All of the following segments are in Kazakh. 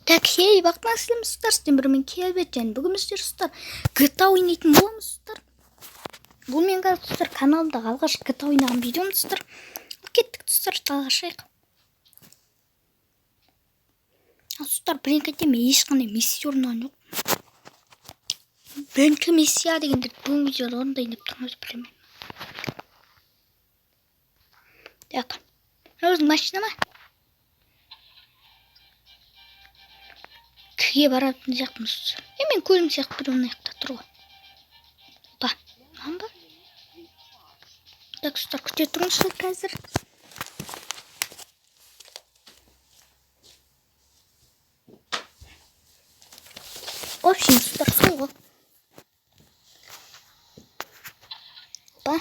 Так, хей, бақытты достар, сіздермен бірге мен Келбет, және бүгін біздер, достар, GTA ойнайтын боламыз, достар. Бұл мен қазір, достар, каналымдағы алғашқы GTA ойнаған видеом, достар. Кеттік, достар, жалғашайық. Ал, достар, бірінші айтайын, мен ешқандай миссия орындаған жоқ. Бірінші миссия дегенді бүгін видеода орындайын деп тұрмын, өзі білемін. Так, мынау өзінің машина ма? Кіге баратын сияқтымыз. Мен көлім сияқты біреу мына жақта тұр ғой. Опа, мынау ба? Так, достар, күте тұрыңыздар қазір. В общем, достар, сол ғой. Опа.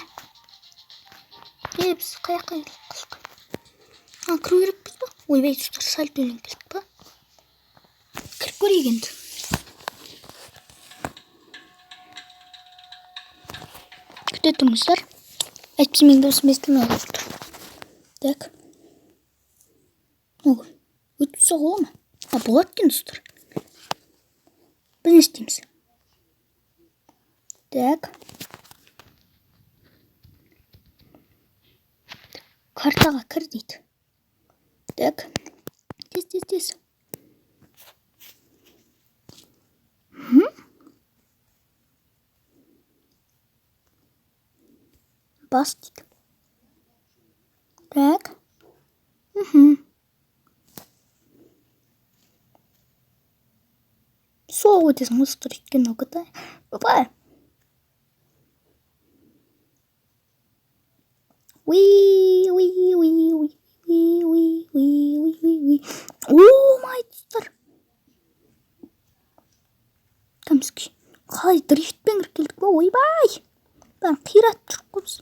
Біз қай жаққа келдік? А, кіру керекпіз ба? Ойбай, достар, сәл төмен келдік па? Кіріп көрейік енді. Күте тұрыңыздар. Әйтпесе менің дауысым естілмей қалып тұр. Так. Өтіп түссе бола ма? А, болады екен, достар. Біз не істейміз? Так. Картаға кір дейді. Так. Тез, тез, тез. Бас дейді. Так. Сол өтесің ғой, достар, өйткені ол GTA. Опа. Уи, уи, уи, уи, уи, уи, уи, уи, уи, уи. О, май, достар. Кәміске. Қалай дрифтпен кіріп келдік па? Ойбай. Бәрін қиратып жүрік қой біз.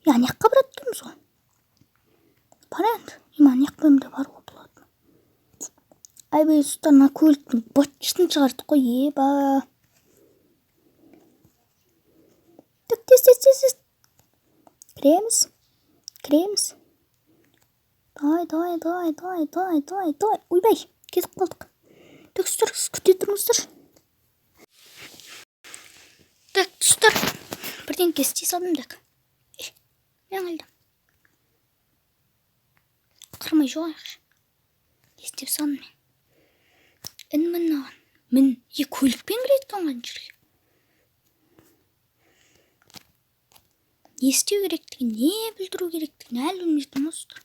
Ана жаққа барады екенбіз ғой. Бар енді. Ана жақпен де баруға болады. Айбай, достар, мына көліктің бытшытын шығардық қой, еба. Так, тез, тез, тез, тез. Кіреміз. Кіреміз. Давай, давай, давай, давай, давай, давай, давай. Ойбай, кетіп қалдық. Так, достар, күте тұрыңыздар. Так, достар, бірдеңке істей салдым, так. Мен қайда? Қырмай жоғайықшы. Не істеп салдым мен? Ін мін мынаған. Мін. Көлікпен кіреді екен ғой ана жерге. Не істеу керектігін, не білдіру керектігін әлі білмей тұрмын, достар.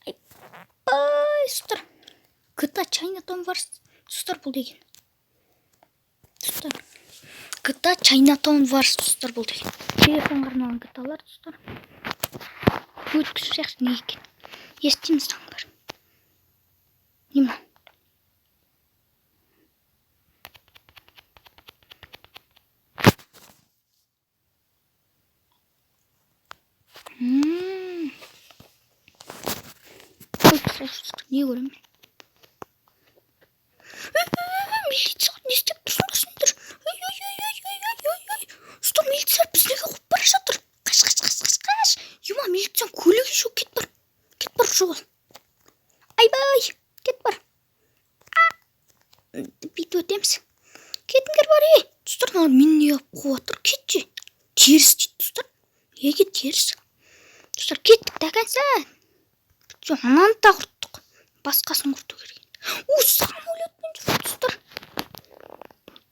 Айбай, достар. GTA Chinatown Wars, достар, бұл деген. Достар. GTA Chinatown Wars, достар, бұл деген. Телефонға арналған GTA-лар, достар. Өткізу сияқты не екен. Естиміз тағы бар. Не мынау? Не көремін? Милиция, не істеп тұрсыңдар сендер? Ой, ой, ой, ой, ой, ой, ой, ой. Стоп, милиция бізді неге қуып бара жатыр? Қаш, қаш, қаш, қаш, қаш. Ема, милицияның көлігі жоқ, кет бар. Кет бар, жоғал. Айбай, кет бар. Бүйтіп өтеміз. Кетіңдер бар, ей. Достар, мыналар мені не қылып қуып жатыр? Кетші. Теріс дейді, достар. Неге теріс? Достар, кеттік до конца. Жоқ, ананы да құрттық. Басқасын құрту керек енді. У, самолетпен жүр, достар.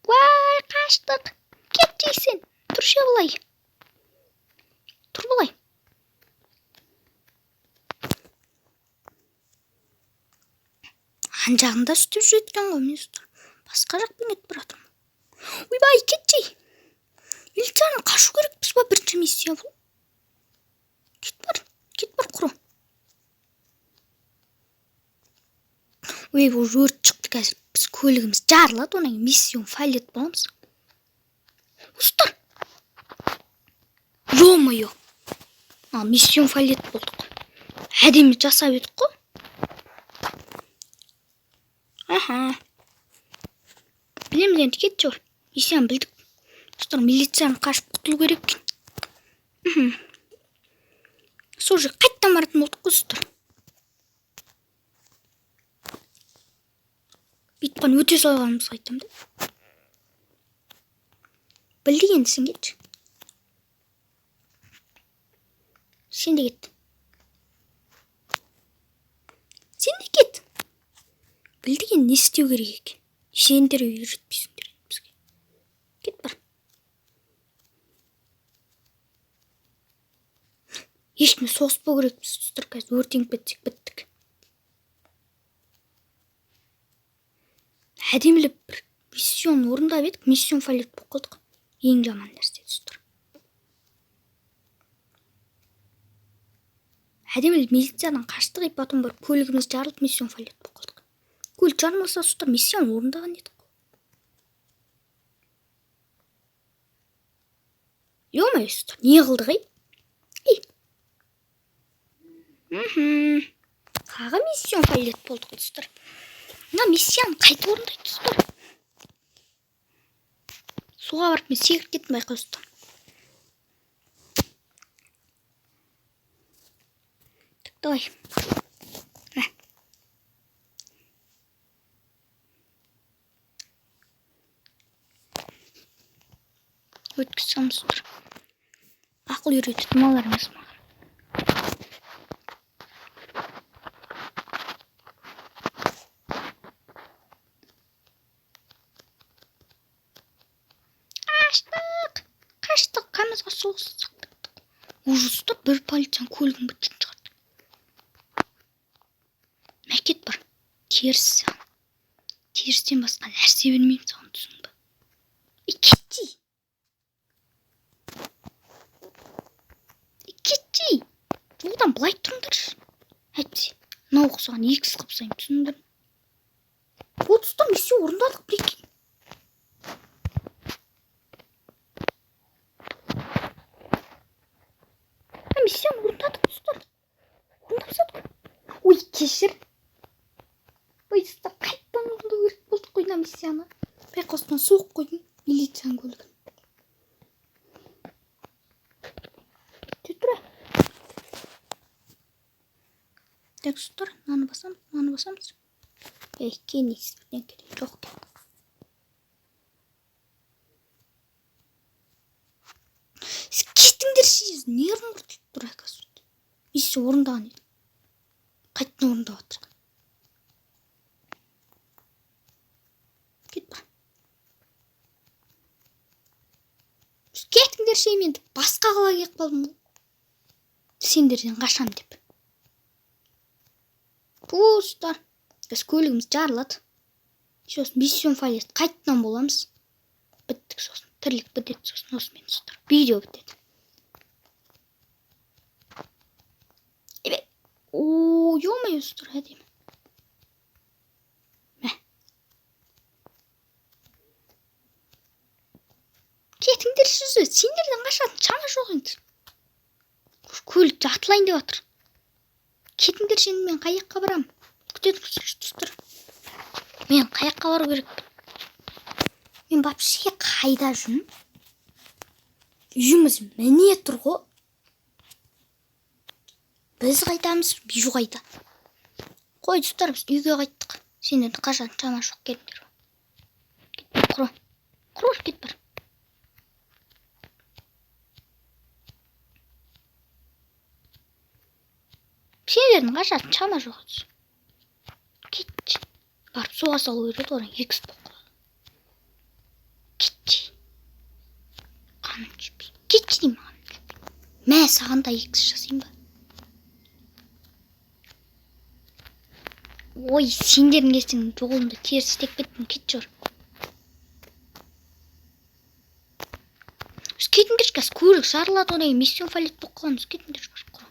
Уай, қаштық. Кет дейсің. Тұршы былай. Тұр былай. Ан жағында үстіп жүреді екен ғой мен, достар. Басқа жақпен кетіп бара жатырмын. Ойбай, кетші. Милицияны қашу керекпіз ба? Бірінші миссия бұл. Кет бар, кет бар, құры. Ой, бұл өрт шықты қазір. Біз көлігіміз жарылады, одан кейін миссияны файлет боламыз. Достар. Ё-моё. А, миссияны файлет болдық. Әдемі жасап едік қой. Аха. Білеміз енді, кетші ор. Миссияны білдік. Достар, милицияны қашып құтылу керек екен. Сол жерге қайтадан баратын болдық қой, достар. Соққан өте салғанымызға айтамын да. Білді енді, сен кетші. Сен де кет. Сен де кет. Білді енді, не істеу керек екен. Сендер үйретпейсіңдер енді бізге. Кет бар. Ешкімге соғыспау керекпіз, достар, қазір өртеніп кетсек біттік. Әдемілеп бір миссияны орындап едік, миссияны фалет болып қалдық. Ең жаман нәрсе, достар. Әдемілеп милициядан қаштық, и потом барып көлігіміз жарылып, миссияны фалет болып қалдық. Көлік жарылмаса, достар, миссияны орындаған едік қой. Ё-моё, достар, не қылдық, ей? Ей. Тағы миссияны фалет болдық, достар. Мына миссияны қайтып орындайды, достар. Суға барып мен секіріп кеттім, байқау, достар. Так, давай. Мә. Өткізіп саламыз, достар. Ақыл үйрететін малар емес маған. Қаштық. Қаштық. Қамызға соғыстық, біттік. Ужас, достар, бір полицияның көлігін біткен шығарды. Мәкет бар. Теріс саған. Терістен басқа нәрсе бермеймін саған, түсіндің бе? Ей, кетші. Ей, кетші. Одан былай тұрыңдаршы. Әйтпесе, мынау саған екі қылып тастаймын, түсіндіңдер ме? О, достар, миссия орындадық, прикинь. Миссияны орындадық, достар. Орындап тастадық. Ой, кешір. Ой, достар, қайтадан орындау керек болдық қой мына миссияны. Байқаусыздан соғып қойдым милицияның көлігін. Сөйтіп тұра. Так, достар, мынаны басамыз, мынаны басамыз. Ей, кеңес бірдеңке жоқ екен. Кетіңдерші, нервім құртылып тұр, оказывается. Миссия орындаған едім. Қайтадан орындап жатыр. Кет бар. Кетіңдерші, мен басқа қалаға келіп қалдым ғой. Сендерден қашам деп. Достар, біз көлігіміз жарылады. Сосын миссион файлет қайтадан боламыз. Біттік сосын. Тірлік бітеді сосын осымен, достар. Видео бітеді. Ебе. О, ё-моё, достар, әдемі. Мә. Кетіңдерші, сендерден қашатын шама жоқ енді. Көлік жартылайын деп жатыр. Кетіңдерші енді, мен қай жаққа барамын? Күте тұрсаңшы, достар. Мен қай жаққа бару керекпін? Мен вообще қайда жүрмін? Үйіміз міне тұр ғой. Біз қайтамыз, үй қайда? Қой, достар, біз үйге қайттық. Сендерді қашан шама жоқ, келіңдер. Кет бар, құры. Құры, кет бар. Сендердің қашан шама жоқ. Кетші. Барып суға салу керек еді, одан екі болып қалады. Кетші. Қаным түспей. Кетші деймін, қаным түспей. Мә, саған да екі жасайын ба? Ой, сендердің кесіріңнен жолымды теріс істеп кеттім, кетші ор. Кетіңдерші, қазір көлік жарылады, одан кейін миссион фалит болып қаламыз. Кетіңдерші, барып құра.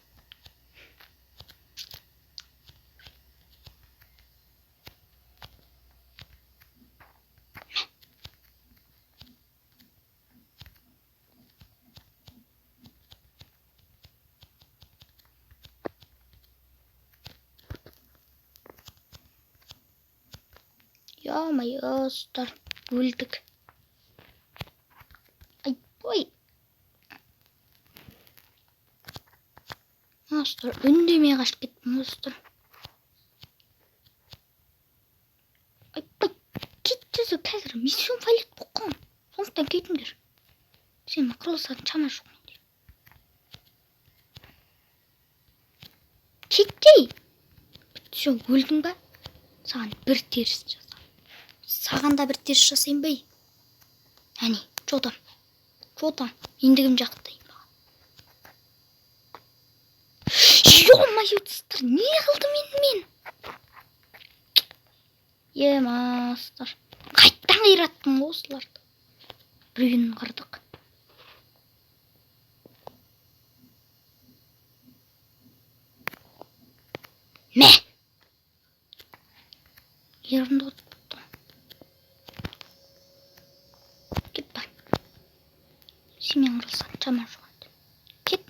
Ё-моё, достар, өлдік. Ай, ой. Достар, үндемей қашып кеттім, достар. Ай, ай. Бітті, қазір mission failed болып қалған. Сондықтан кетіңдер. Сен қырылысатын шама жоқ менде. Кетпей. Бітті, өлдің ба? Саған бір теріс жасаймын. Саған да бір теріс жасайын ба? Әне, жотам. Жотам. Енді кім жақтайын маған? Ё-моё, достар, не қылдым енді мен? Ема, достар. Қайттан қираттым ғой осыларды. Бір күн қырдық. Мә! Ерімді құртты. Кет бар. Сенімен қырылысқан шамам жоқ енді. Кет.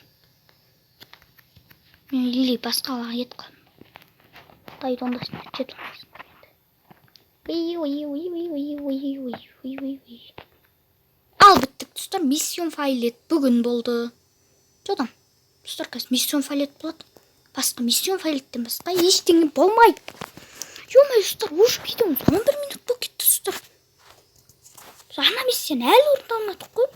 Мен или басқа қалаға кетіп қаламын. Құдай онда сендер жете алмайсыңдар енді. Ой, ой, ой, ой, ой, ой, ой, ой, ой, ой. Ал біттік, достар, mission failed бүгін болды. Жодам. Достар, қазір mission failed болады. Басқа mission failed-тен басқа ештеңе болмайды. Ё-моё, достар, уже видеомыз 11 минут болып кетті, достар. Ана миссияны әлі орындалмадық қой.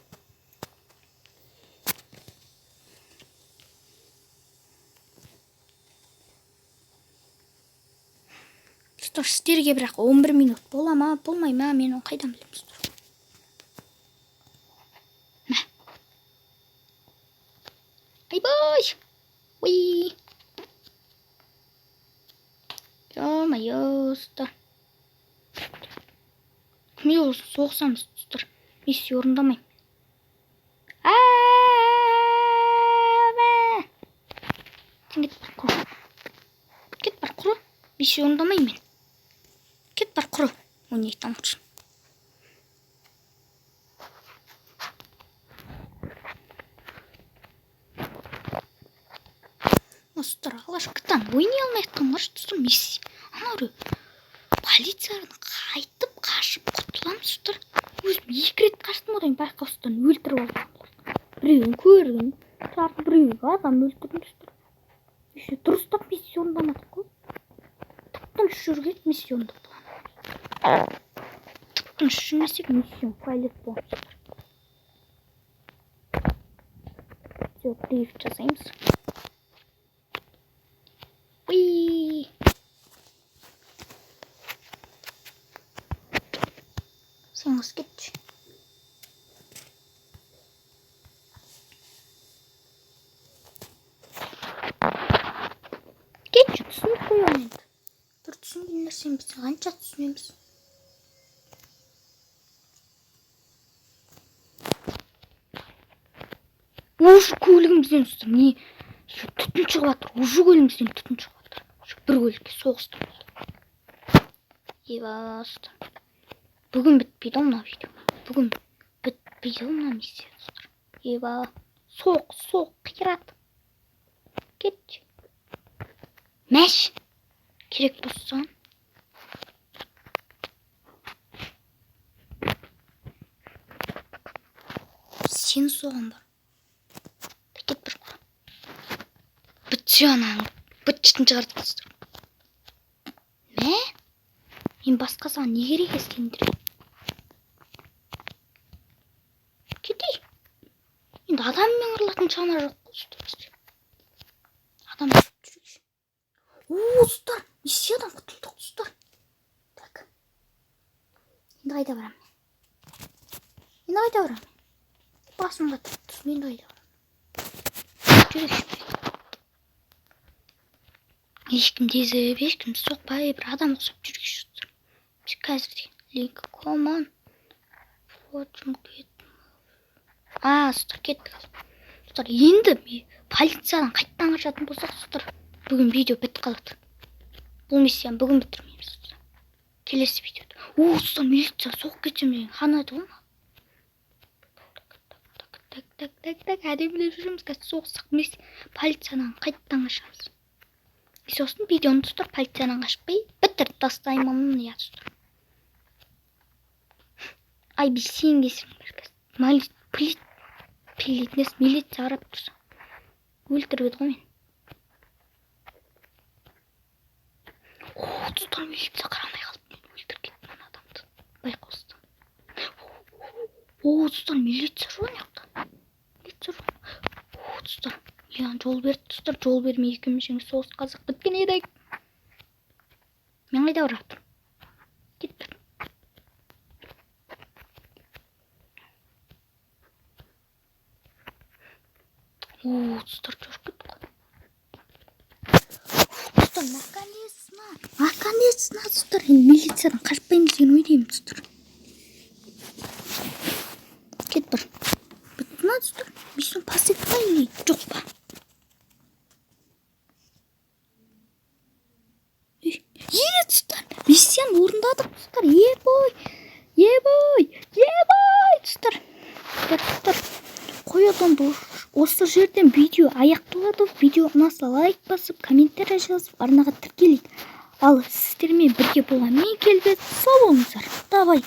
Достар, сіздерге бірақ 11 минут бола ма, болмай ма, мен оны қайдан білемін, достар. Мә. Айбай. Ой. Ё-моё, достар. Кімге болсын соғысамыз, достар. Миссия орындамаймын. Мә. Сен кет бар құры. Кет бар құры. Миссия орындамаймын мен. Кет бар құры. Ойнай тамыршы. Достар, алғаш кітан ойнай алмай жатқан қарашы, достар, миссия. Анау біреу полициядан қайтып қашып құтыламыз, достар. Өзім 2 рет қаштым, одан кейін байқаусыздан өлтіріп алдым. Біреуін көрдім, тағы біреуге адам өлтірдім, достар. Еще дұрыстап миссия орындамадық қой. Тып-тыныш жүрген миссия орындап болған. Тып-тыныш жүрмесек mission failed боламыз, достар. Все, дрифт жасаймыз. Уи! Сен қыз кетші. Кетші, түсініп қоямын енді. Бір түсінген нәрсені біз қанша түсінеміз. Уже көлігімізден достар, не түтін шығып жатыр, уже көлігімізден түтін шығып жатыр. Бір көлікке соғыстым. Еба, достар. Бүгін бітпейді мына видео. Бүгін бітпейді мына миссия, достар. Еба, соқ, соқ, қират. Кетші. Мәш. Керек болса. Сен соған бар. Кет бір құра. Бітсе анаң. Быт-шытын шығарды, достар. Мә? Мен басқа саған не керек ескендір? Кетей. Енді адаммен қырылатын шама жоқ қой, достар. Адам жүрейікші. О, достар, миссиядан құтылдық, достар. Так. Енді қайда барамын? Енді қайда барамын? Басым қатып тұр. Енді қайда барамын? Жүрейікші. Ешкім дезіп, ешкім соқпай, бір адам ұқсап жүрейікші, достар. Біз қазір деген линк коман. Впрочем, кет. А, достар, кеттік. Достар, енді полициядан қайттан қашатын болсақ, достар, бүгін видео бітіп қалады. Бұл миссияны бүгін бітірмейміз, достар. Келесі видеода. О, достар, милиция соғып кетсем деген қанады ғой. Так, так, так, так, так, әдемілеп жүреміз. Қазір соғыссақ, полициядан қайттан қашамыз. Сосын видеоны, достар, полициядан қашпай бітіріп тастаймын, иә, достар. Ай, біз сен кесірің бар қазір. Милиция қарап тұрса. Өлтіріп еді ғой мен. О, достар, милиция қарамай қалды. Мен өлтіріп кеттім ана адамды. Байқау. О, достар, милиция жоқ ана жақта. Милиция жоқ. О, достар, маған жол берді, достар, жол бермей екеуміз жеңіс соғыс қазақ біткен едік. Мен қайда барып жатырмын? Кеттік. О, достар, жүріп кеттік қой. Достар, наконец-то, наконец-то, достар, енді милициядан қашпаймыз деген ойдаймын, достар. Кет бір. Бітті ма, достар? Миссияны пас етті па или жоқ па? Е, достар, миссияны орындадық, достар. Ебой, ебой, ебой, достар. Достар, қоядан осы жерден видео аяқталады. Видео ұнаса, лайк басып, комментарий жазып, арнаға тіркелейік. Ал сіздермен бірге болған мен, Келбет. Сау болыңыздар. Давай.